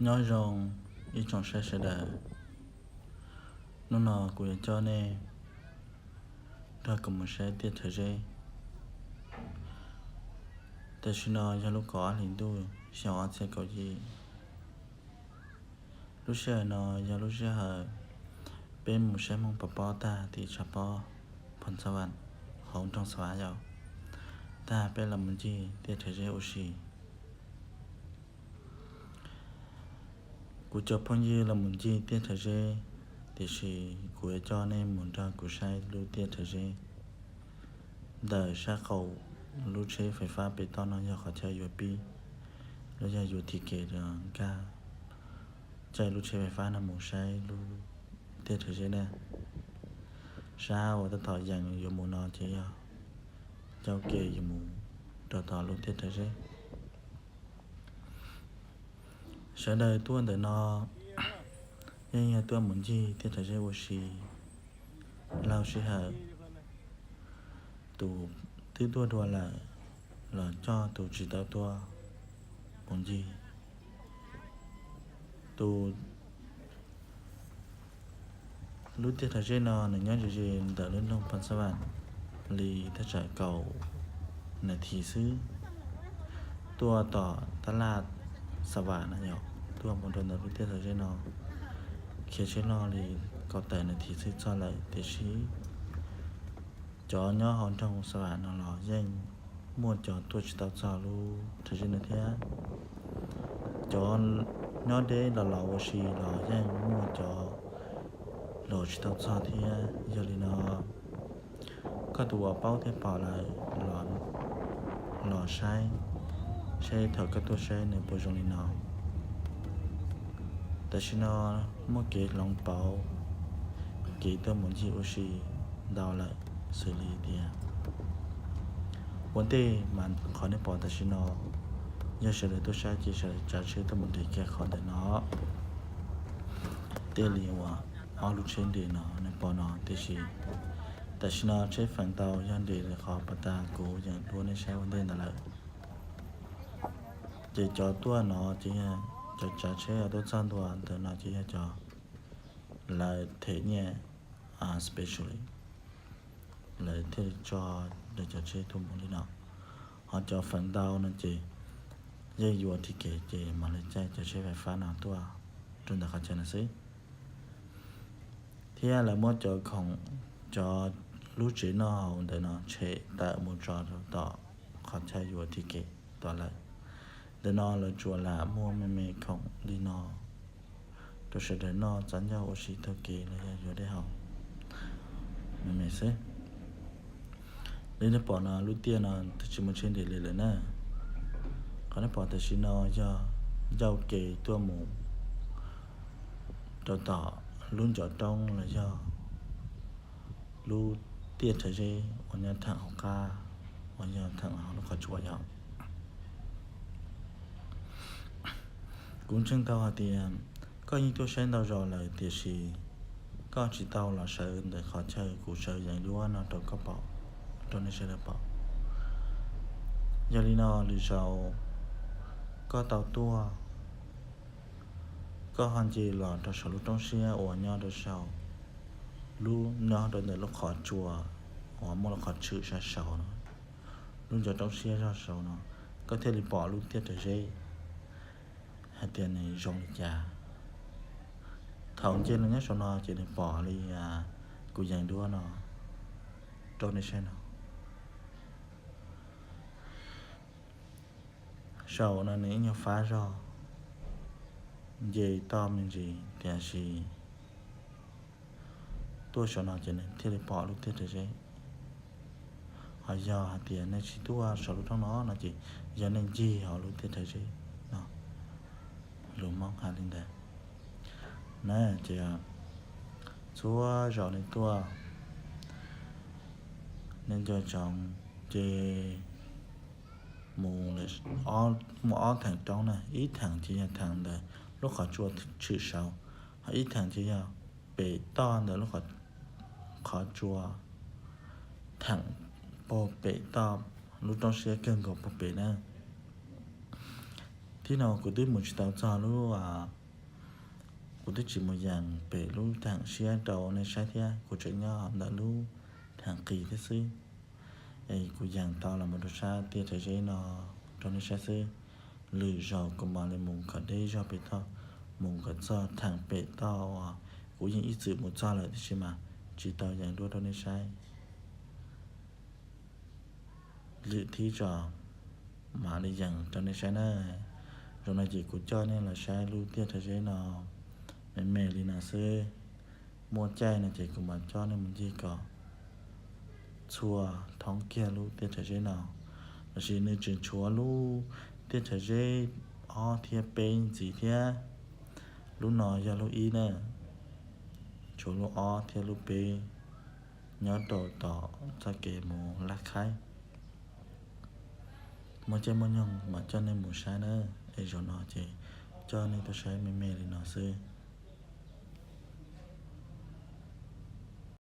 Nyob zoo ib tsoom saib sawv daws, hnub no kuv yuav coj nej nrog kuv mus saib Tiaj Rhawv Zeb. Tam sim no yog lub kaum ob hlis ntuj xyoo ob txhiab kaum yim. Lub sij hawm no yog lub sij hawm peb mus saib Hmoob pov pob tag tim tshav pob Phoos Xa Vam hauv nroog Xa Vam yom. Tag peb los mus ncig Tiaj Rhawv Zeb ua si. Kuv cov phooj ywg los mus ncig Tiaj Rhawv Zeb, tiam sis kuv yuav coj nej mus nrog kuv saib lub Tiaj Rhawv Zeb ntawm sab qaum lub tsheb fais fab pem toj no yog qhov chaw yuav pib, los yog yuav thim kev nkag caij lub tsheb fais fab no mus saib lub Tiaj Rhawv Zeb na. Sab uas tab tom yees yuav mus no ces yog ncauj ke yuav mus rau tom lub Tiaj Rhawv Zeb. Sawv daws tuaj ntawm no yeej yog tuaj mus ncig Tiaj Rhawv Zeb ua si laug sij hawm. Tus twb tuaj dua lawm los coj tus tsis tau tuaj mus ncig. Tus lub Tiaj Rhawv Zeb no nws nyob ze ze ntawm lub nroog Phoos Xa Vam li thaj tsam kaum nas this xwb. Tuaj tom tab laj Xa Vam no yog tuaj mus rau ntawm lub Tiaj Rhawv Zeb no khiav tsheb loj li kaum tawm nas this xwb txog lawm, tiam sis cov nyob hauv nroog Xa Vam no los yeej muaj cov tuaj tsis tau txog lub Rhawv Zeb no thiab. Cov nyob deb los los ua si los yeej muaj cov los tsis tau txog thiab. Yog li no, koj tus uas paub thiab pom lawm los saib, saib thaum koj tuaj saib nws puas zoo li no. Tam sim no muaj kev hloov pauv, kev tuaj mus ncig ua si ntau lawm, xws li tias ua ntej mas qhov nej pom tam sim no, yog sawv daws tuaj saib ces sawv daws tsav tsheb tuaj mus nres kiag qhov ntawm no. Tej li uas ob lub tsheb nres no nej pom no, tiam sis tam sim no tsheb feem ntau yog nres li qhov pas tas kuv yeem dua nej saib ua ntej ntawd lawm. Ces cov tuaj no ces yog cov tsav tsheb uas tuaj txog ntua ntawm no ces yog cov lawv them nyiaj specially, lawv thiaj li tso cov tsheb tuaj mus li no. Ho cov feem ntau no ces yeej yuav thim kev ces mam li caij cov tsheb fais fab no tuaj rau ntawm qhov chaw no xwb. Thiab lawv muab cov khoom, cov lub tsev noj haus ntawm no tshem tawm mus tso rau tom qhov chaw yuav thim kev tom lawm. Ntawm no lawv tsuas lam muag me me khoom li no rau sawv daws noj txav ncauj ua si taug kev los yog yuav dej haus me me xwb. Li nej pom no lub tiaj no twb tsis muaj tsheb nres li lawm na. Qhov nej pom tam sim no yog ncauj ke tuaj mus rau tom lub ncov roob los yog lub tiaj rhawv zeb uas nyob theem hauv qab uas yog theem hauv lub qhov tsua yom. Kuv ntseeg tau hais tias koj yeej tuaj saib ntau zaus lawm tiam sis koj tsis tau los sawv ntawm qhov chaw kuv sawv yees duab no rau koj pom, rau nej sawv daws pom. Yog li no lwm zaus koj tau tuaj, koj ho nce los rau saum lub roob siab uas nyob rau saum, lub nyob rau ntawm lub qhov tsua uas muaj lub qhov tshwm sab saud no, lub ncov roob siab zog saud no, koj thiaj li pom lub tiaj rhawv zeb hais tias nws zoo li cas. Thaum nce los nyob saum no ces nws pom li kuv yees duab no rau nej saib no. Saum no nws ib nyuag fab zog, nce toj me ntsis tiam sis tuaj saum no ces nws thiaj li pom lub tiaj rhawv zeb. Ho yog hais tias nej tsis tuaj saum lub roob no no ces yog nej ncig hauv lub tiaj rhawv zeb no, lus Hmoob hais li ntawd na. Ces txhua zaus nej tuaj, nej nco ntsoov ces mus, muaj ob theem roob na, ib theem ces yog theem ntawm lub qhov tsua tshwm saud, ho ib theem ces yog pem toj ntawm lub qhov tsua, theem puag pem toj lub roob siab kawg nkaus puag pem na. Thib no kuv twb mus tsis tau txog lub, kuv twb tsis mus yees pem lub thaam siab rau nej saib thiab, kuv tseem nyob ntawm lub thaam qis thiab xwb. Es kuv yees tau los mus rau sab tiaj rhawv zeb no rau nej saib xwb. Lwm zaus kuv mam li mus kom deb zog pem toj, mus kom txog thaam pem toj uas kuv yeej ib txwm mus txog lawm tiam sis mas tsis tau yees dua rau nej saib. Lwm thib tso mam li yees rau nej saib na. Zaum no ces kuv coj nej los saib lub tiaj rhawv zeb no me me li no xwb. Muaj caij no ces kuv mam coj nej mus ncig kom txhua thoob kiag lub tiaj rhawv zeb no, lossis nws tseem tshuav lub tiaj rhawv zeb ob thiab peb ntxiv thiab. Lub no yog lub ib na, tshuav lub ob thiab lub peb nyob rau tom txoj kev mus Laj Khaib. Muaj caij muaj nyoog mam coj nej mus saib na, es zaum no ces coj nej tuaj saib me me li no xwb.